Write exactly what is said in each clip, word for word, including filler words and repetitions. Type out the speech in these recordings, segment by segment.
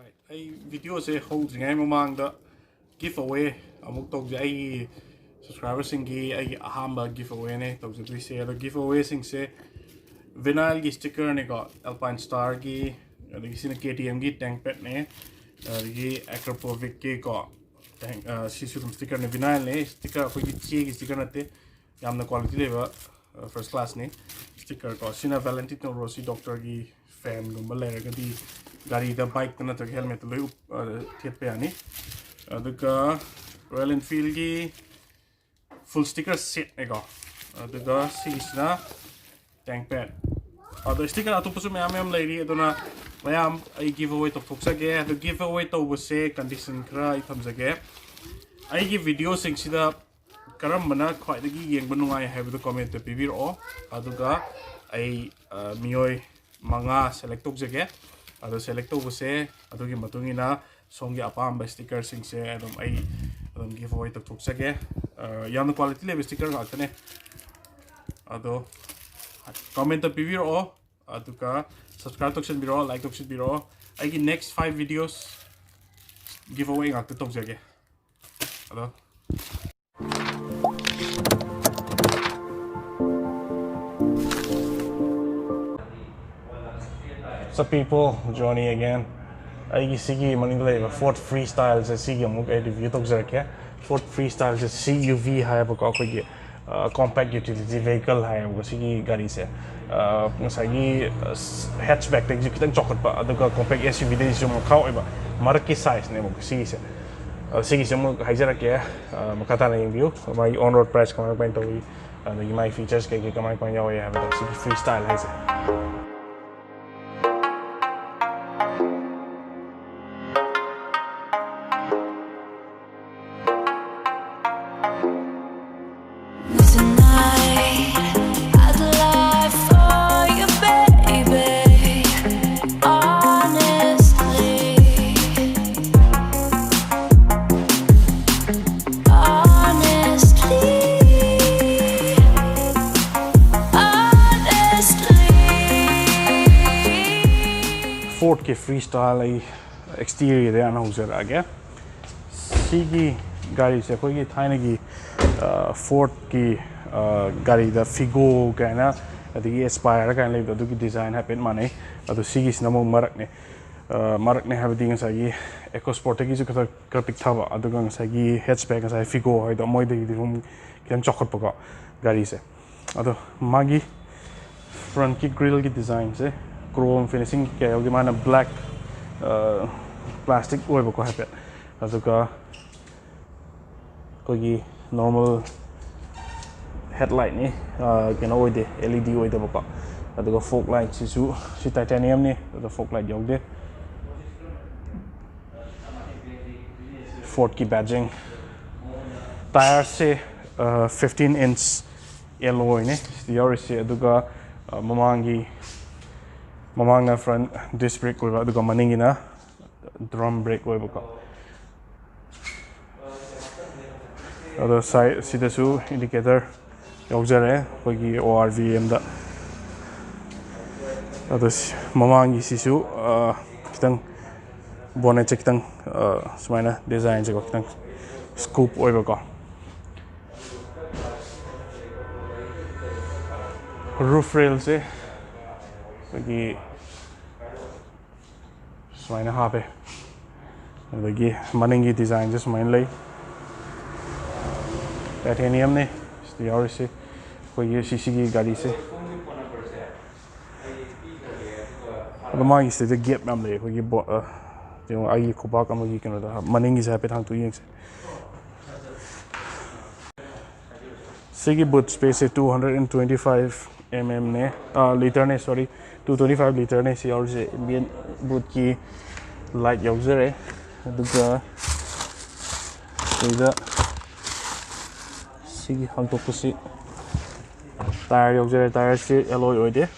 ꯑꯩ ꯚꯤꯗꯤꯑꯣꯁꯦ ꯍꯧꯗ꯭ꯔꯤꯉꯩ ꯃꯃꯥꯡꯗ ꯒꯤꯐ ꯑꯋꯦ ꯑꯃꯨꯛ ꯇꯧꯖꯩ꯫ ꯑꯩꯒꯤ ꯁꯕꯁꯀ꯭ꯔꯥꯏꯕꯔꯁꯤꯡꯒꯤ ꯑꯩꯒꯤ ꯑꯍꯥꯟꯕ ꯒꯤꯐ ꯑꯋꯦꯅꯦ ꯇꯧꯖꯗꯣꯏꯁꯦ꯫ ꯑꯗꯣ ꯒꯤꯐ ꯑꯋꯦꯁꯤꯡꯁꯦ ꯚꯤꯅꯥꯏꯜꯒꯤ ꯁ꯭ꯇꯤꯀꯔꯅꯦꯀꯣ, ꯑꯦꯜꯄꯥꯏꯟ ꯁ꯭ꯇꯥꯔꯒꯤ, ꯑꯗꯒꯤ ꯁꯤꯅ ꯀꯦ ꯇꯤ ꯑꯦꯝꯒꯤ ꯇꯦꯡ ꯄꯦꯠꯅꯦ, ꯑꯗꯒꯤ ꯑꯦꯀ꯭ꯔꯣꯄꯣꯚꯤꯛꯀꯤꯀꯣ, ꯁꯤꯁꯨ ꯑꯗꯨꯝ ꯁ꯭ꯇꯤꯀꯔꯅꯦ, ꯚꯤꯅꯥꯏꯜꯅꯦ꯫ ꯁ꯭ꯇꯤꯀꯔ ꯑꯩꯈꯣꯏꯒꯤ ꯆꯦꯒꯤ ꯁ꯭ꯇꯤꯀꯔ ꯅꯠꯇꯦ, ꯌꯥꯝꯅ ꯀ꯭ꯋꯥꯂꯤꯇꯤ ꯂꯩꯕ ꯐꯥꯔꯁ ꯀ꯭ꯂꯥꯁꯅꯤ꯫ ꯁ꯭ꯇꯤꯀꯔ ꯀꯣ, ꯁꯤꯅ ꯚꯦꯂꯦꯟꯇꯤꯅꯣ ꯔꯣꯁꯤ ꯗꯣꯛꯇꯔꯒꯤ ꯐꯦꯟꯒꯨꯝꯕ ꯂꯩꯔꯒꯗꯤ ꯒꯥꯔꯤꯗ, ꯕꯥꯏꯛꯇ ꯅꯠꯇ꯭ꯔꯒ ꯍꯦꯜꯃꯦꯠꯇ ꯂꯣꯏ ꯎꯞ-, ꯑ, ꯊꯦꯠꯄ ꯌꯥꯅꯤ꯫ ꯑꯗꯨꯒ ꯔꯣꯌꯦꯜ ꯏꯟꯐꯤꯜꯒꯤ ꯐꯨꯜ ꯁ꯭ꯇꯤꯀꯔ ꯁꯦꯠꯅꯦꯀꯣ꯫ ꯑꯗꯨꯒ ꯁꯤꯒꯤꯁꯤꯅ ꯇꯦꯡ ꯄꯦꯠ꯫ ꯑꯗꯣ ꯁ꯭ꯇꯤꯀꯔ ꯑꯇꯣꯞꯄꯁꯨ ꯃꯌꯥꯝ ꯃꯌꯥꯝ ꯂꯩꯔꯤ, ꯑꯗꯨꯅ ꯃꯌꯥꯝ ꯑꯩ ꯒꯤꯐ ꯑꯋꯦ ꯇꯧꯊꯣꯛꯆꯒꯦ꯫ ꯑꯗꯣ ꯒꯤꯐ ꯑꯋꯦ ꯇꯧꯕꯁꯦ ꯀꯟꯗꯤꯁꯟ ꯈꯔ ꯑꯩ ꯊꯝꯖꯒꯦ꯫ ꯑꯩꯒꯤ ꯚꯤꯗꯤꯑꯣꯁꯤꯡꯁꯤꯗ ꯀꯔꯝꯕꯅ ꯈ꯭ꯋꯥꯏꯗꯒꯤ ꯌꯦꯡꯕ ꯅꯨꯡꯉꯥꯏ ꯍꯥꯏꯕꯗꯨ ꯀꯣꯃꯦꯟꯇ ꯄꯤꯕꯤꯔꯛꯑꯣ꯫ ꯑꯗꯨꯒ ꯑꯩ, ꯑ, ꯃꯤꯑꯣꯏ ꯃꯉꯥ ꯁꯦꯂꯦꯛ ꯇꯧꯖꯒꯦ꯫ ꯑꯗꯣ ꯁꯦꯂꯦꯛ ꯇꯧꯕꯁꯦ ꯑꯗꯨꯒꯤ ꯃꯇꯨꯡ ꯏꯟꯅ ꯁꯣꯝꯒꯤ ꯑꯄꯥꯝꯕ ꯁ꯭ꯇꯤꯀꯔꯁꯤꯡꯁꯦ ꯑꯗꯨꯝ ꯑꯩ ꯑꯗꯨꯝ ꯒꯤꯐ ꯑꯋꯦ ꯇꯧꯊꯣꯛꯆꯒꯦ꯫ ꯑ, ꯌꯥꯝꯅ ꯀ꯭ꯋꯥꯂꯤꯇꯤ ꯂꯩꯕ ꯁ꯭ꯇꯤꯀꯔ ꯉꯥꯛꯇꯅꯦ꯫ ꯑꯗꯣ ꯀꯣꯃꯦꯟꯇ ꯄꯤꯕꯤꯔꯛꯑꯣ, ꯑꯗꯨꯒ ꯁꯕꯁꯀ꯭ꯔꯥꯏꯕ ꯇꯧꯁꯟꯕꯤꯔꯛꯑꯣ, ꯂꯥꯏꯛ ꯇꯧꯁꯟꯕꯤꯔꯛꯑꯣ꯫ ꯑꯩꯒꯤ ꯅꯦꯛꯁ ꯐꯥꯏꯚ ꯚꯤꯗꯤꯑꯣꯁ ꯒꯤꯐ ꯑꯋꯦ ꯉꯥꯛꯇ ꯇꯧꯖꯒꯦ꯫ ꯑꯗꯣ What's up, people? Johnny again. ꯑꯩꯒꯤ ꯁꯤꯒꯤ ꯃꯅꯤꯡꯗ ꯂꯩꯔꯤꯕ ꯐꯣꯔꯗ ꯐ꯭ꯔꯤ ꯁ꯭ꯇꯥꯏꯜꯁꯦ, ꯁꯤꯒꯤ ꯑꯃꯨꯛ ꯑꯩ ꯔꯤꯚ꯭ꯌꯨ ꯇꯧꯖꯔꯛꯀꯦ꯫ ꯐꯣꯔꯗ ꯐ꯭ꯔꯤ ꯁ꯭ꯇꯥꯏꯜꯁꯦ ꯁꯤ ꯌꯨ ꯚꯤ ꯍꯥꯏꯌꯦꯕꯀꯣ, ꯑꯩꯈꯣꯏꯒꯤ, ꯑ, ꯀꯣꯝꯄꯦꯛ ꯌꯨꯇꯤꯂꯤꯇꯤ ꯚꯦꯍꯤꯀꯜ ꯍꯥꯏꯌꯦꯕꯀꯣ ꯁꯤꯒꯤ ꯒꯥꯔꯤꯁꯦ꯫ ꯑ, ꯉꯁꯥꯏꯒꯤ, ꯑ, ꯍꯦꯠꯆꯕꯦꯛꯇꯒꯤꯁꯨ ꯈꯤꯇꯪ ꯆꯥꯎꯈꯠꯄ, ꯑꯗꯨꯒ ꯀꯣꯝꯄꯦꯛ ꯑꯦꯁ ꯌꯨ ꯚꯤꯗꯒꯤꯁꯨ ꯃꯈꯥ ꯑꯣꯏꯕ ꯃꯔꯛꯀꯤ ꯁꯥꯏꯖꯅꯦꯕꯀꯣ ꯁꯤꯒꯤꯁꯦ꯫ ꯑ, ꯁꯤꯒꯤꯁꯦ ꯑꯃꯨꯛ ꯍꯥꯏꯖꯔꯛꯀꯦ, ꯑ, ꯃꯈꯥ ꯇꯥꯅ ꯌꯦꯡꯕꯤꯌꯨ꯫ ꯃꯥꯒꯤ ꯑꯣꯟ ꯔꯣꯗ ꯄ꯭ꯔꯥꯏꯁ ꯀꯃꯥꯏ ꯀꯃꯥꯏꯅ ꯇꯧꯏ, ꯑꯗꯒꯤ ꯃꯥꯒꯤ ꯐꯤꯆꯔꯁ ꯀꯩ ꯀꯩ ꯀꯃꯥꯏ ꯀꯃꯥꯏꯅ ꯌꯥꯎꯋꯦ ꯍꯥꯏꯕꯗꯣ ꯁꯤꯒꯤ ꯐ꯭ꯔꯤ ꯁ꯭ꯇꯥꯏꯜ ꯍꯥꯏꯁꯦ꯫ Tonight, I'd lie for you, baby. Honestly, honestly, honestly. ꯐꯣꯔꯗꯀꯤ ꯐ꯭ꯔꯤ ꯁ꯭ꯇꯥꯏꯜ ꯑꯩ ꯑꯦꯛꯁꯇꯤꯔꯤꯌꯔꯗ ꯍꯥꯟꯅ ꯍꯧꯖꯔꯛꯑꯒꯦ꯫ ꯁꯤꯒꯤ ꯒꯥꯔꯤꯁꯦ ꯑꯩꯈꯣꯏꯒꯤ ꯊꯥꯏꯅꯒꯤ ꯐꯣꯔꯠꯀꯤ ꯒꯥꯔꯤꯗ ꯐꯤꯒꯣ ꯀꯥꯏꯅ, ꯑꯗꯒꯤ ꯑꯦꯁꯄꯥꯌꯔ ꯀꯥꯏꯅ ꯂꯩꯕꯗꯣ, ꯑꯗꯨꯒꯤ ꯗꯤꯖꯥꯏꯟ ꯍꯥꯏꯐꯦꯠ ꯃꯥꯟꯅꯩ꯫ ꯑꯗꯣ ꯁꯤꯒꯤꯁꯤꯅ ꯑꯃꯨꯛ ꯃꯔꯛꯅꯦ꯫ ꯃꯔꯛꯅꯦ ꯍꯥꯏꯕꯗꯤ ꯉꯁꯥꯏꯒꯤ ꯑꯦꯀꯣ ꯁ꯭ꯄꯣꯔꯠꯇꯒꯤꯁꯨ ꯈꯔ ꯈꯔ ꯄꯤꯛꯊꯕ, ꯑꯗꯨꯒ ꯉꯁꯥꯏꯒꯤ ꯍꯦꯠꯆꯕꯦꯛ, ꯉꯁꯥꯏ ꯐꯤꯒꯣ ꯍꯥꯏꯗꯣ ꯃꯣꯏꯗꯒꯤꯗꯤ ꯑꯗꯨꯝ ꯈꯤꯇꯪ ꯆꯥꯎꯈꯠꯄꯀꯣ ꯒꯥꯔꯤꯁꯦ꯫ ꯑꯗꯣ ꯃꯥꯒꯤ ꯐ꯭ꯔꯟꯠꯀꯤ ꯒ꯭ꯔꯤꯜꯒꯤ ꯗꯤꯖꯥꯏꯟꯁꯦ ꯀ꯭ꯔꯣꯝ ꯐꯤꯅꯤꯁꯤꯡ ꯀꯌꯥ ꯌꯥꯎꯗꯦ, ꯃꯥꯅ ꯕ꯭ꯂꯦꯛ ꯄ꯭ꯂꯥꯁꯇꯤꯛ ꯑꯣꯏꯕꯀꯣ ꯍꯥꯏꯐꯦꯠ꯫ ꯑꯗꯨꯒ ꯑꯩꯈꯣꯏꯒꯤ ꯅꯣꯔꯃꯦꯜ ꯍꯦꯠꯂꯥꯏꯠꯅꯤ, ꯀꯩꯅꯣ ꯑꯣꯏꯗꯦ, ꯑꯦꯜ ꯏ ꯗꯤ ꯑꯣꯏꯗꯕꯀꯣ꯫ ꯑꯗꯨꯒ ꯐꯣꯛ ꯂꯥꯏꯠꯁꯤꯁꯨ ꯁꯤ ꯇꯥꯏꯇꯥꯅꯤꯌꯝꯅꯤ, ꯑꯗꯨꯒ ꯐꯣꯛ ꯂꯥꯏꯠ ꯌꯥꯎꯗꯦ꯫ ꯐꯣꯔꯠꯀꯤ ꯕꯦꯖꯤꯡ꯫ ꯇꯥꯌꯔꯁꯦ ꯐꯤꯐꯇꯤꯟ ꯏꯟꯆ ꯑꯦꯂꯣꯏꯅꯦ ꯁꯤꯗ ꯌꯥꯎꯔꯤꯁꯦ꯫ ꯑꯗꯨꯒ ꯃꯃꯥꯡꯒꯤ ꯃꯃꯥꯡꯅ ꯐ꯭ꯔꯟꯠ ꯗꯤꯁ ꯕ꯭ꯔꯦꯛ ꯑꯣꯏꯕ, ꯑꯗꯨꯒ ꯃꯅꯤꯡꯒꯤꯅ ꯗ꯭ꯔꯝ ꯕ꯭ꯔꯦꯛ ꯑꯣꯏꯕꯀꯣ꯫ ꯑꯗꯣ ꯁꯥꯏ ꯁꯤꯗꯁꯨ ꯏꯟꯗꯤꯀꯦꯇꯔ ꯌꯥꯎꯖꯔꯦ ꯑꯩꯈꯣꯏꯒꯤ ꯑꯣ ꯑꯥꯔ ꯚꯤ ꯑꯦꯝꯗ꯫ ꯑꯗꯣ ꯁꯤ- ꯃꯃꯥꯡꯒꯤꯁꯤꯁꯨ ꯈꯤꯇꯪ ꯕꯣꯅꯦꯠꯁꯦ ꯈꯤꯇꯪ ꯁꯨꯃꯥꯏꯅ ꯗꯤꯖꯥꯏꯟꯁꯦꯀꯣ ꯈꯤꯇꯪ ꯁ꯭ꯀꯨꯞ ꯑꯣꯏꯕꯀꯣ꯫ ꯔꯨꯐ ꯔꯦꯜꯁꯦ ꯑꯩꯈꯣꯏꯒꯤ ꯁꯨꯃꯥꯏꯅ ꯍꯥꯞꯄꯦ꯫ ꯑꯗꯒꯤ ꯃꯅꯤꯡꯒꯤ ꯗꯤꯖꯥꯏꯟꯁꯦ ꯁꯨꯃꯥꯏꯅ ꯂꯩ꯫ ꯇꯥꯏꯇꯦꯅꯤꯌꯝꯅꯤ ꯁꯤꯗ ꯌꯥꯎꯔꯤꯁꯦ ꯑꯩꯈꯣꯏꯒꯤ ꯁꯤ ꯁꯤꯒꯤ ꯒꯥꯔꯤꯁꯦ꯫ ꯑꯗꯣ ꯃꯥꯒꯤꯁꯤꯗ ꯒꯦꯞ ꯌꯥꯝ ꯂꯩ ꯑꯩꯈꯣꯏꯒꯤ ꯕꯣ- ꯑ, ꯌꯦꯡꯉꯣ, ꯑꯩꯒꯤ ꯈꯨꯕꯥꯛ ꯑꯃꯒꯤ ꯀꯩꯅꯣꯗ ꯃꯅꯤꯡꯒꯤꯁꯦ ꯍꯥꯏꯐꯦꯠ ꯍꯥꯡꯇꯣꯛ ꯌꯦꯡꯁꯦ꯫ ꯁꯤꯒꯤ ꯕꯨꯠ ꯁ꯭ꯄꯦꯁꯁꯦ two hundred and twenty five mm ꯅꯦ, ꯂꯤꯇꯔꯅꯦ, ꯁꯣꯔꯤ, two twenty five ꯂꯤꯇꯔꯅꯦ꯫ ꯁꯤ ꯌꯥꯎꯔꯤꯁꯦ ꯑꯦꯝꯕꯤꯌꯦꯟ ꯕꯨꯠꯀꯤ ꯂꯥꯏꯠ ꯌꯥꯎꯖꯔꯦ꯫ ꯑꯗꯨꯒ ꯁꯤꯗ ꯁꯤꯒꯤ ꯍꯥꯡꯗꯣꯛꯄꯁꯤ ꯇꯥꯌꯔ ꯌꯥꯎꯖꯔꯦ꯫ ꯇꯥꯌꯔꯁꯤ ꯑꯦꯂꯣꯏ ꯑꯣꯏꯗꯦ꯫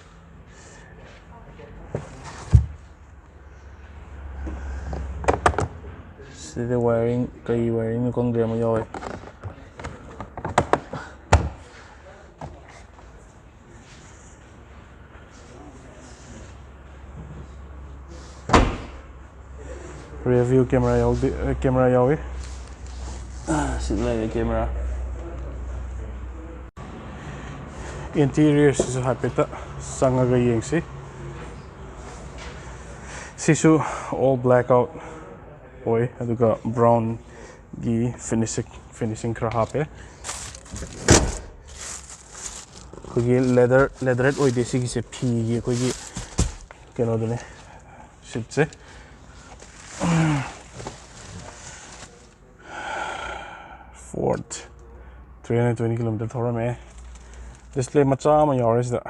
ꯁꯤꯗ ꯋꯥꯌꯔꯤꯡ, ꯀꯩ ꯋꯥꯌꯔꯤꯡꯅꯣ ꯈꯪꯗ꯭ꯔꯦ, ꯑꯃ ꯌꯥꯎꯋꯦ꯫ Rear view camera ꯌꯥꯎꯗꯦ, camera ꯌꯥꯎꯏ꯫ ꯁꯤꯗ ꯂꯩꯔꯦ camera꯫ Interior ꯁꯤꯁꯨ ꯍꯥꯏꯐꯦꯠꯇ ꯆꯪꯉꯒ ꯌꯦꯡꯁꯤ꯫ ꯁꯤꯁꯨ all black out ꯑꯣꯏ, ꯑꯗꯨꯒ brown ꯒꯤ finishing, finishing ꯈꯔ ꯍꯥꯞꯄꯦ꯫ ꯑꯩꯈꯣꯏꯒꯤ leather, leatherette ꯑꯣꯏꯗꯦ ꯁꯤꯒꯤꯁꯦ, ꯐꯤꯒꯤ ꯑꯩꯈꯣꯏꯒꯤ ꯀꯩꯅꯣꯗꯨꯅꯦ, seat ꯁꯦ꯫ Ford three hundred twenty kilometer ꯊꯧꯔꯝꯃꯦ꯫ Display ꯃꯆꯥ ꯑꯃ ꯌꯥꯎꯔꯦ ꯁꯤꯗ꯫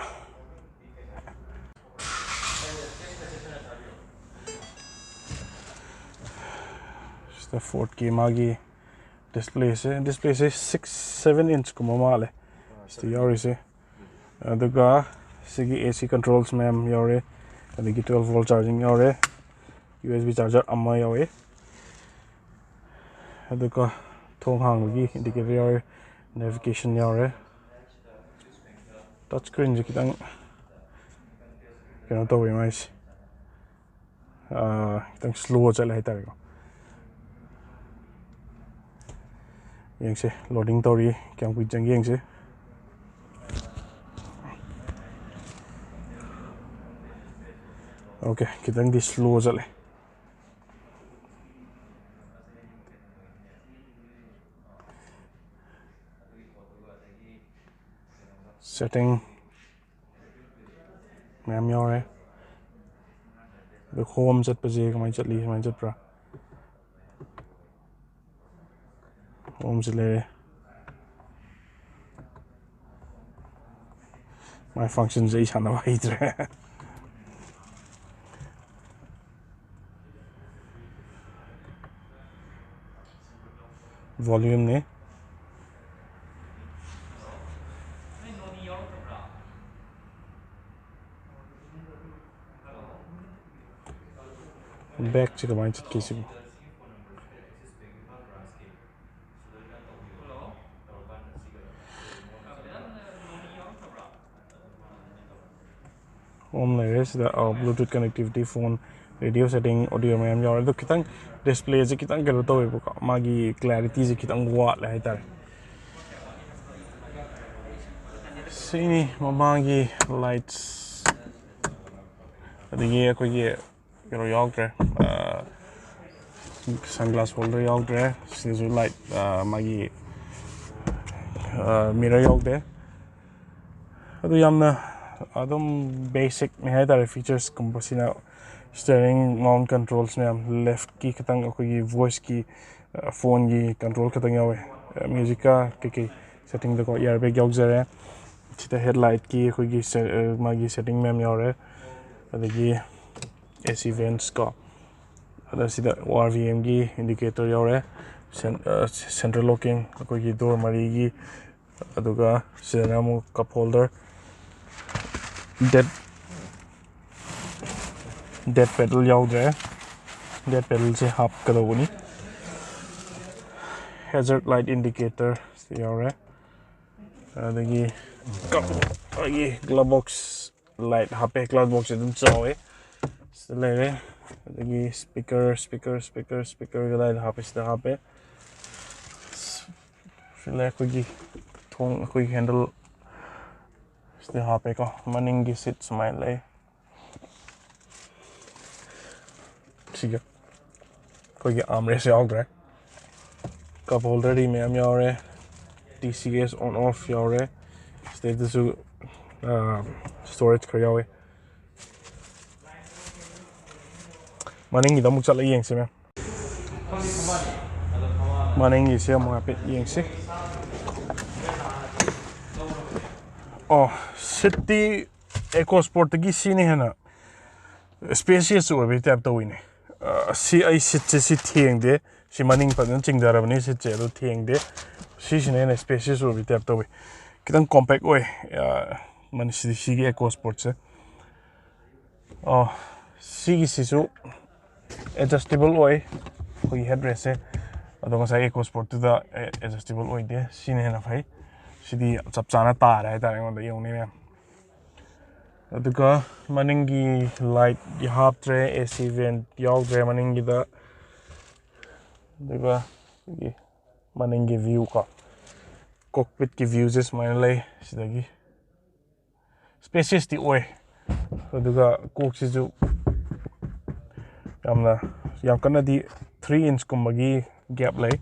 ꯁꯤꯗ Ford ꯀꯤ ꯃꯥꯒꯤ display ꯁꯦ, display ꯁꯦ six seven inch ꯀꯨꯝꯕ ꯃꯥꯜꯂꯦ ꯁꯤꯗ ꯌꯥꯎꯔꯤꯁꯦ꯫ ꯑꯗꯨꯒ ꯁꯤꯒꯤ AC controls ꯃꯌꯥꯝ ꯌꯥꯎꯔꯦ, ꯑꯗꯒꯤ twelve volt charging ꯌꯥꯎꯔꯦ, USB charger ꯑꯃ ꯌꯥꯎꯋꯦ꯫ ꯑꯗꯨꯒ ꯊꯣꯡ ꯍꯥꯡꯕꯒꯤ indicator ꯌꯥꯎꯔꯦ, navigation ꯌꯥꯎꯔꯦ꯫ Touch screen ꯁꯦ ꯈꯤꯇꯪ ꯀꯩꯅꯣ ꯇꯧꯋꯦ ꯃꯥꯏꯁꯦ, ꯑꯥ, ꯈꯤꯇꯪ slow ꯆꯠꯂꯦ ꯍꯥꯏꯇꯥꯔꯦꯀꯣ꯫ ꯌꯦꯡꯁꯦ, loading ꯇꯧꯔꯤ, ꯀꯌꯥꯝ ꯀꯨꯏꯅ ꯆꯪꯒꯦ ꯌꯦꯡꯁꯦ꯫ Okay, ꯈꯤꯇꯪꯗꯤ slow ꯆꯠꯂꯦ꯫ Setting ꯃꯌꯥꯝ ꯌꯥꯎꯔꯦ꯫ ꯑꯗꯣ home ꯆꯠꯄꯁꯦ ꯀꯃꯥꯏꯅ ꯆꯠꯂꯤ, ꯀꯃꯥꯏꯅ ꯆꯠꯄ꯭ꯔꯥ? Home ꯁꯤ ꯂꯩꯔꯦ꯫ My function ꯁꯦ ꯑꯩ ꯁꯥꯟꯅꯕ ꯍꯩꯇ꯭ꯔꯦ꯫ Volume ꯅꯤ꯫ Back ꯁꯤ ꯀꯃꯥꯏꯅ ꯆꯠꯀꯦ ꯁꯤꯕꯨ? Home ꯂꯩꯔꯦ ꯁꯤꯗ, ꯑ, Bluetooth connectivity, phone radio setting, audio ꯃꯌꯥꯝ ꯌꯥꯎꯔꯦ꯫ ꯑꯗꯣ ꯈꯤꯇꯪ ꯗꯤꯁꯄ꯭ꯂꯦꯁꯦ ꯈꯤꯇꯪ ꯀꯩꯅꯣ ꯇꯧꯋꯦꯕꯀꯣ, ꯃꯥꯒꯤ ꯀ꯭ꯂꯦꯔꯤꯇꯤꯁꯦ ꯈꯤꯇꯪ ꯋꯥꯠꯂꯦ ꯍꯥꯏꯇꯥꯔꯦ꯫ ꯁꯤꯅꯤ ꯃꯃꯥꯡꯒꯤ ꯂꯥꯏꯠꯁ꯫ ꯑꯗꯒꯤ ꯑꯩꯈꯣꯏꯒꯤ ꯀꯩꯅꯣ ꯌꯥꯎꯗ꯭ꯔꯦ, ꯁꯟꯒ꯭ꯂꯥꯁ ꯍꯣꯜꯗꯔ ꯌꯥꯎꯗ꯭ꯔꯦ꯫ ꯁꯤꯗꯁꯨ ꯂꯥꯏꯠ, ꯃꯥꯒꯤ ꯃꯤꯔꯔ ꯌꯥꯎꯗꯦ꯫ ꯑꯗꯨ ꯌꯥꯝꯅ ꯑꯗꯨꯝ ꯕꯦꯁꯤꯛꯅꯤ ꯍꯥꯏꯇꯥꯔꯦ꯫ ꯐꯤꯆꯔꯁꯀꯨꯝꯕꯁꯤꯅ ꯁ꯭ꯇꯤꯌꯔꯤꯡ ꯃꯥꯎꯟ ꯀꯟꯇ꯭ꯔꯣꯜꯁ ꯃꯌꯥꯝ, ꯂꯦꯐꯀꯤ ꯈꯤꯇꯪ ꯑꯩꯈꯣꯏꯒꯤ ꯚꯣꯏꯁꯀꯤ, ꯐꯣꯟꯒꯤ ꯀꯟꯇ꯭ꯔꯣꯜ ꯈꯤꯇꯪ ꯌꯥꯎꯋꯦ꯫ ꯃ꯭ꯌꯨꯖꯤꯛꯀ ꯀꯩꯀꯩ ꯁꯦꯠꯇꯤꯡꯗꯀꯣ ꯏꯌꯥꯔꯕꯦꯒ ꯌꯥꯎꯖꯔꯦ꯫ ꯁꯤꯗ ꯍꯦꯠꯂꯥꯏꯠꯀꯤ ꯑꯩꯈꯣꯏꯒꯤ ꯁꯦ-, ꯃꯥꯒꯤ ꯁꯦꯠꯇꯤꯡ ꯃꯌꯥꯝ ꯌꯥꯎꯔꯦ꯫ ꯑꯗꯒꯤ ꯑꯦ ꯁꯤ ꯚꯦꯟꯁ ꯀꯣ, ꯑꯗ ꯁꯤꯗ ꯑꯣ ꯑꯥꯔ ꯚꯤ ꯑꯦꯝꯒꯤ ꯏꯟꯗꯤꯀꯦꯇꯔ ꯌꯥꯎꯔꯦ꯫ ꯁꯦꯟꯇ꯭ꯔꯦꯜ ꯂꯣꯀꯤꯡ ꯑꯩꯈꯣꯏꯒꯤ ꯗꯣꯔ ꯃꯔꯤꯒꯤ, ꯑꯗꯨꯒ ꯁꯤꯗꯅ ꯑꯃꯨꯛ ꯀꯞ ꯍꯣꯜꯗꯔ꯫ ꯗꯦꯠ ꯗꯦꯠ ꯄꯦꯗꯜ ꯌꯥꯎꯗ꯭ꯔꯦ꯫ ꯗꯦꯠ ꯄꯦꯗꯜꯁꯦ ꯍꯥꯞꯀꯗꯧꯕꯅꯤ꯫ ꯍꯦꯖꯔꯠ ꯂꯥꯏꯠ ꯏꯟꯗꯤꯀꯦꯇꯔ ꯁꯤ ꯌꯥꯎꯔꯦ꯫ ꯑꯗꯒꯤ ꯀꯞ ꯑꯩꯒꯤ ꯒ꯭ꯂꯕ ꯕꯣꯛꯁ ꯂꯥꯏꯠ ꯍꯥꯞꯄꯦ꯫ ꯒ꯭ꯂꯕ ꯕꯣꯛꯁꯁꯦ ꯑꯗꯨꯝ ꯆꯥꯎꯋꯦ꯫ ꯁꯤꯗ ꯂꯩꯔꯦ꯫ ꯑꯗꯒꯤ ꯁ꯭ꯄꯤꯀꯔ ꯁ꯭ꯄꯤꯀꯔ ꯁ꯭ꯄꯤꯀꯔ ꯁ꯭ꯄꯤꯀꯔꯒꯤ ꯂꯥꯏꯠ ꯍꯥꯞꯄꯦ꯫ ꯁꯤꯗ ꯍꯥꯞꯄꯦ꯫ ꯁꯤ ꯂꯩ ꯑꯩꯈꯣꯏꯒꯤ ꯊꯣꯡ, ꯑꯩꯈꯣꯏꯒꯤ ꯍꯦꯟꯗꯜ ꯁꯤꯗ ꯍꯥꯞꯄꯦꯀꯣ꯫ ꯃꯅꯤꯡꯒꯤ ꯁꯤꯠ ꯁꯨꯃꯥꯏꯅ ꯂꯩ꯫ ꯁꯤꯒ ꯑꯩꯈꯣꯏꯒꯤ ꯑꯥꯝꯔꯦꯁ ꯌꯥꯎꯗ꯭ꯔꯦ꯫ ꯀꯞ ꯍꯣꯜꯗꯔꯗꯤ ꯃꯌꯥꯝ ꯌꯥꯎꯔꯦ꯫ T C S on off ꯌꯥꯎꯔꯦ꯫ ꯁꯤꯗꯩꯗꯁꯨ ꯁ꯭ꯇꯣꯔꯦꯖ ꯈꯔ ꯌꯥꯎꯋꯦ꯫ ꯃꯅꯤꯡꯒꯤꯗ ꯑꯃꯨꯛ ꯆꯠꯂ ꯌꯦꯡꯁꯤ ꯃꯦꯝ꯫ ꯃꯅꯤꯡꯒꯤꯁꯦ ꯑꯃꯨꯛ ꯍꯥꯏꯐꯦꯠ ꯌꯦꯡꯁꯤ꯫ ꯑꯣ, ꯁꯤꯠꯇꯤ ꯏꯀꯣ ꯁ꯭ꯄꯣꯔꯠꯇꯒꯤ ꯁꯤꯅ ꯍꯦꯟꯅ ꯁ꯭ꯄꯦꯁꯤꯌꯁ ꯑꯣꯏꯕꯒꯤ ꯇꯥꯏꯞ ꯇꯧꯋꯤꯅꯦ꯫ ꯑ, ꯁꯤ ꯑꯩ ꯁꯤꯠꯁꯦ ꯁꯤ ꯊꯦꯡꯗꯦ꯫ ꯁꯤ ꯃꯅꯤꯡ ꯐꯖꯅ ꯆꯤꯡꯊꯔꯕꯅꯤ ꯁꯤꯠꯁꯦ, ꯑꯗꯨ ꯊꯦꯡꯗꯦ꯫ ꯁꯤꯁꯤꯅ ꯍꯦꯟꯅ ꯁ꯭ꯄꯦꯁꯤꯌꯁ ꯑꯣꯏꯕꯒꯤ ꯇꯥꯏꯞ ꯇꯧꯋꯤ꯫ ꯈꯤꯇꯪ ꯀꯣꯝꯄꯦꯛ ꯑꯣꯏ, ꯑ, ꯃꯅꯤ-, ꯁꯤ-, ꯁꯤꯒꯤ ꯏꯀꯣ ꯁ꯭ꯄꯣꯔꯠꯁꯦ꯫ ꯑꯣ, ꯁꯤꯒꯤꯁꯤꯁꯨ ꯑꯦꯗꯖꯁꯇꯦꯕꯜ ꯑꯣꯏ, ꯑꯩꯈꯣꯏꯒꯤ ꯍꯦꯠ ꯔꯦꯁꯁꯦ꯫ ꯑꯗꯣ ꯉꯁꯥꯏ ꯏꯀꯣ ꯁ꯭ꯄꯣꯔꯠꯇꯨꯗ ꯑꯦ-, ꯑꯦꯗꯖꯁꯇꯦꯕꯜ ꯑꯣꯏꯗꯦ꯫ ꯁꯤꯅ ꯍꯦꯟꯅ ꯐꯩ꯫ ꯁꯤꯗꯤ ꯆꯞ ꯆꯥꯅ ꯇꯥꯔꯦ ꯍꯥꯏꯇꯥꯔꯦ ꯑꯩꯉꯣꯟꯗ꯫ ꯌꯦꯡꯉꯨꯅꯦ ꯃꯌꯥꯝ꯫ ꯑꯗꯨꯒ ꯃꯅꯤꯡꯒꯤ ꯂꯥꯏꯠ ꯍꯥꯞꯇ꯭ꯔꯦ, ꯑꯦ ꯁꯤ ꯚꯦꯟ ꯌꯥꯎꯗ꯭ꯔꯦ ꯃꯅꯤꯡꯒꯤꯗ꯫ ꯑꯗꯨꯒ ꯑꯩꯈꯣꯏꯒꯤ ꯃꯅꯤꯡꯒꯤ ꯚ꯭ꯌꯨ ꯀꯣ, ꯀꯣꯛꯄꯤꯠꯀꯤ ꯚ꯭ꯌꯨꯁꯦ ꯁꯨꯃꯥꯏꯅ ꯂꯩ꯫ ꯁꯤꯗꯒꯤ ꯁ꯭ꯄꯦꯁꯤꯌꯁꯇꯤ ꯑꯣꯏ꯫ ꯑꯗꯨꯒ ꯀꯣꯛꯁꯤꯁꯨ ꯌꯥꯝꯅ, ꯌꯥꯝ ꯀꯟꯅꯗꯤ, ꯊ꯭ꯔꯤ ꯏꯟꯆꯀꯨꯝꯕꯒꯤ ꯒꯦꯞ ꯂꯩ꯫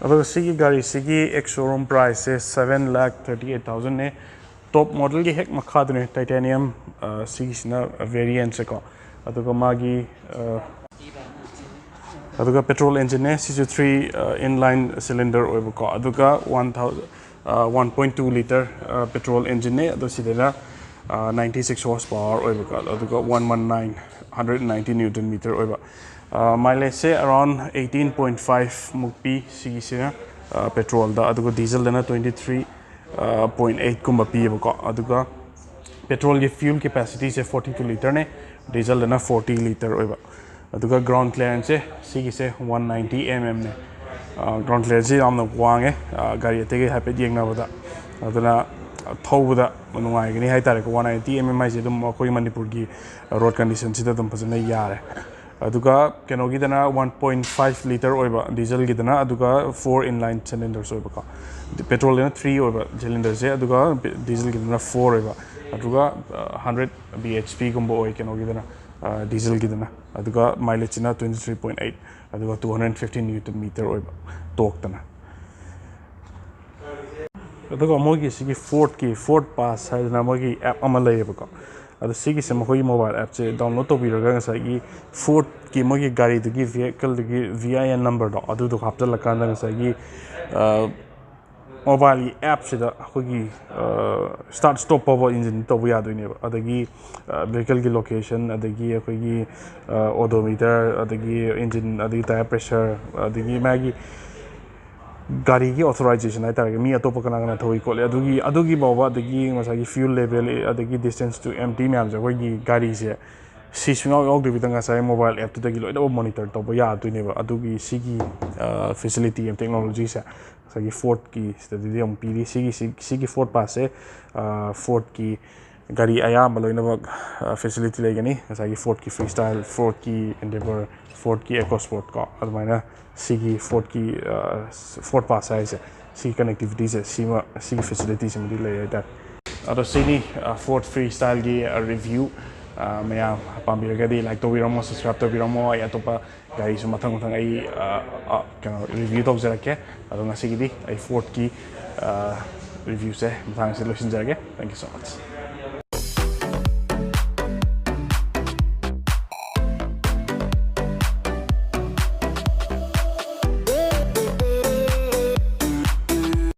ꯑꯗꯨꯒ ꯁꯤꯒꯤ ꯒꯥꯔꯤꯁꯤꯒꯤ ꯑꯦꯛꯁ ꯁꯣꯔꯨꯝ ꯄ꯭ꯔꯥꯏꯁꯁꯦ seven lakh thirty eight thousandꯅꯦ꯫ ꯇꯣꯞ ꯃꯣꯗꯦꯜꯒꯤ ꯍꯦꯛ ꯃꯈꯥꯗꯨꯅꯦ, ꯇꯥꯏꯇꯦꯅꯤꯌꯝ꯫ ꯁꯤꯒꯤꯁꯤꯅ ꯚꯦꯔꯤꯌꯦꯟꯁꯁꯦꯀꯣ꯫ ꯑꯗꯨꯒ ꯃꯥꯒꯤ ꯑ, ꯑꯗꯨꯒ ꯄꯦꯇ꯭ꯔꯣꯜ ꯏꯟꯖꯤꯟꯅꯦ꯫ ꯁꯤꯁꯨ three inline cylinder ꯑꯣꯏꯕꯀꯣ꯫ ꯑꯗꯨꯒ one thousand, one point two litre petrol ꯏꯟꯖꯤꯟꯅꯦ꯫ ꯑꯗꯣ ꯁꯤꯗꯅ ninety six horse power ꯑꯣꯏꯕꯀꯣ꯫ ꯑꯗꯨꯒ one one nine, hundred ninety newton meter ꯑꯣꯏꯕ꯫ ꯃꯥꯏꯂꯦꯖꯁꯦ around eighteen point five ꯃꯨꯛ ꯄꯤ ꯁꯤꯒꯤꯁꯤꯅ, ꯄꯦꯇ꯭ꯔꯣꯜꯗ꯫ ꯑꯗꯨꯒ ꯗꯤꯖꯜꯗꯅ twenty three point eight ꯀꯨꯝꯕ ꯄꯤꯌꯦꯕꯀꯣ꯫ ꯑꯗꯨꯒ ꯄꯦꯇ꯭ꯔꯣꯜꯒꯤ fuel capacityꯁꯦ forty two litreꯅꯦ, ꯗꯤꯖꯜꯗꯅ forty litre ꯑꯣꯏꯕ꯫ ꯑꯗꯨꯒ ground clearanceꯁꯦ ꯁꯤꯒꯤꯁꯦ one ninety mmꯅꯦ꯫ Ground clearanceꯁꯦ ꯌꯥꯝꯅ ꯋꯥꯡꯉꯦ, ꯒꯥꯔꯤ ꯑꯇꯩꯒ ꯍꯥꯏꯐꯦꯠ ꯌꯦꯡꯅꯕꯗ꯫ ꯑꯗꯨꯅ ꯊꯧꯕꯗ ꯅꯨꯡꯉꯥꯏꯒꯅꯤ ꯍꯥꯏꯇꯥꯔꯦꯀꯣ꯫ One ninety mm ꯍꯥꯏꯁꯦ ꯑꯗꯨꯝ ꯑꯩꯈꯣꯏ ꯃꯅꯤꯄꯨꯔꯒꯤ road conditionꯁꯤꯗ ꯑꯗꯨꯝ ꯐꯖꯅ ꯌꯥꯔꯦ꯫ ꯑꯗꯨꯒ ꯀꯩꯅꯣꯒꯤꯗꯅ one point five litre ꯑꯣꯏꯕ ꯗꯤꯖꯜꯒꯤꯗꯅ, ꯑꯗꯨꯒ four inline cylinders ꯑꯣꯏꯕꯀꯣ꯫ ꯄꯦꯇ꯭ꯔꯣꯜꯗꯅ three ꯑꯣꯏꯕ cylinderꯁꯦ, ꯑꯗꯨꯒ ꯗꯤꯖꯜꯒꯤꯗꯅ four ꯑꯣꯏꯕ꯫ ꯑꯗꯨꯒ hundred bhpꯒꯨꯝꯕ ꯑꯣꯏ ꯀꯩꯅꯣꯒꯤꯗꯅ, ꯗꯤꯖꯜꯒꯤꯗꯅ꯫ ꯑꯗꯨꯒ mileageꯁꯤꯅ twenty three point eight, ꯑꯗꯨꯒ two hundred fifteen newton meter ꯑꯣꯏꯕ torqueꯇꯅ꯫ ꯑꯗꯨꯒ ꯃꯣꯏꯒꯤ ꯁꯤꯒꯤ Fordꯀꯤ Ford Pass ꯍꯥꯏꯗꯅ ꯃꯣꯏꯒꯤ app ꯑꯃ ꯂꯩꯌꯦꯕꯀꯣ꯫ ꯑꯗꯣ ꯁꯤꯒꯤꯁꯦ ꯃꯈꯣꯏꯒꯤ mobile appꯁꯦ download ꯇꯧꯕꯤꯔꯒ ꯉꯁꯥꯏꯒꯤ Fordꯀꯤ ꯃꯣꯏꯒꯤ ꯒꯥꯔꯤꯗꯨꯒꯤ vehicleꯗꯨꯒꯤ V I N numberꯗꯣ ꯑꯗꯨꯗꯣ ꯍꯥꯞꯆꯤꯜꯂꯀꯥꯟꯗ ꯉꯁꯥꯏꯒꯤ mobileꯒꯤ appꯁꯤꯗ ꯑꯩꯈꯣꯏꯒꯤ start stop ꯐꯥꯎꯕ engine ꯇꯧꯕ ꯌꯥꯗꯣꯏꯅꯦꯕ꯫ ꯑꯗꯒꯤ vehicleꯒꯤ location, ꯑꯗꯒꯤ ꯑꯩꯈꯣꯏꯒꯤ odometer, ꯑꯗꯒꯤ engine, ꯑꯗꯒꯤ tyre pressure, ꯑꯗꯒꯤ ꯃꯥꯒꯤ ꯒꯥꯔꯤꯒꯤ authorization ꯍꯥꯏꯇꯥꯔꯦ, ꯃꯤ ꯑꯇꯣꯞꯄ ꯀꯅꯥ ꯀꯅꯥ ꯊꯧꯏ ꯈꯣꯠꯂꯤ ꯑꯗꯨꯒꯤ, ꯑꯗꯨꯒꯤ ꯐꯥꯎꯕ, ꯑꯗꯒꯤ ꯉꯁꯥꯏꯒꯤ fuel level, ꯑꯗꯒꯤ distance to empty ꯃꯌꯥꯝꯁꯦ ꯑꯩꯈꯣꯏꯒꯤ ꯒꯥꯔꯤꯁꯦ ꯁꯤ ꯁꯨꯡꯌꯥꯎ ꯌꯥꯎꯗꯕꯤꯗ ꯉꯁꯥꯏ mobile appꯇꯨꯗꯒꯤ ꯂꯣꯏꯅꯃꯛ monitor ꯇꯧꯕ ꯌꯥꯗꯣꯏꯅꯦꯕ꯫ ꯑꯗꯨꯒꯤ ꯁꯤꯒꯤ facility ꯑꯃ, technologyꯁꯦ ꯉꯁꯥꯏꯒꯤ ꯐꯣꯔꯠꯀꯤ ꯁꯤꯗꯗꯤ ꯑꯃꯨꯛ ꯄꯤꯔꯤ꯫ ꯁꯤꯒꯤ ꯁꯤ- ꯁꯤꯒꯤ ꯐꯣꯔꯠ ꯄꯥꯁꯁꯦ ꯐꯣꯔꯠꯀꯤ ꯒꯥꯔꯤ ꯑꯌꯥꯝꯕ ꯂꯣꯏꯅꯃꯛ ꯐꯦꯁꯤꯂꯤꯇꯤ ꯂꯩꯒꯅꯤ꯫ ꯉꯁꯥꯏꯒꯤ ꯐꯣꯔꯠꯀꯤ ꯐ꯭ꯔꯤ ꯁ꯭ꯇꯥꯏꯜ, ꯐꯣꯔꯠꯀꯤ ꯑꯦꯟꯗꯦꯕꯔ, ꯐꯣꯔꯠꯀꯤ ꯑꯦꯀꯣ ꯁ꯭ꯄꯣꯔꯠ ꯀꯣ, ꯑꯗꯨꯃꯥꯏꯅ ꯁꯤꯒꯤ ꯐꯣꯔꯠꯀꯤ ꯐꯣꯔꯠ ꯄꯥꯁ ꯍꯥꯏꯔꯤꯁꯦ, ꯁꯤꯒꯤ ꯀꯅꯦꯛꯇꯤꯕꯤꯇꯤꯁꯦ, ꯁꯤꯃ ꯁꯤꯒꯤ ꯐꯦꯁꯤꯂꯤꯇꯤꯁꯤꯃꯗꯤ ꯂꯩ ꯍꯥꯏꯇꯥꯔꯦ꯫ ꯑꯗꯣ ꯁꯤꯅꯤ ꯐꯣꯔꯠ ꯐ꯭ꯔꯤ ꯁ꯭ꯇꯥꯏꯜꯒꯤ ꯔꯤꯚ꯭ꯌꯨ꯫ ꯃꯌꯥꯝ ꯄꯥꯝꯕꯤꯔꯒꯗꯤ ꯂꯥꯏꯛ ꯇꯧꯕꯤꯔꯝꯃꯣ, ꯁꯕꯁꯀ꯭ꯔꯥꯏꯕ ꯇꯧꯕꯤꯔꯝꯃꯣ꯫ ꯑꯩ ꯑꯇꯣꯞꯄ ꯒꯥꯔꯤꯁꯨ ꯃꯊꯪ ꯃꯊꯪ ꯑꯩ ꯑ, ꯑ, ꯀꯩꯅꯣ, ꯔꯤꯚ꯭ꯌꯨ ꯇꯧꯖꯔꯛꯀꯦ꯫ ꯑꯗꯣ ꯉꯁꯤꯒꯤꯗꯤ ꯑꯩ ꯐꯣꯔꯠꯀꯤ ꯔꯤꯚ꯭ꯌꯨꯁꯦ ꯃꯇꯥꯡꯁꯤꯗ ꯂꯣꯏꯁꯤꯟꯖꯔꯒꯦ꯫ Thank you so much꯫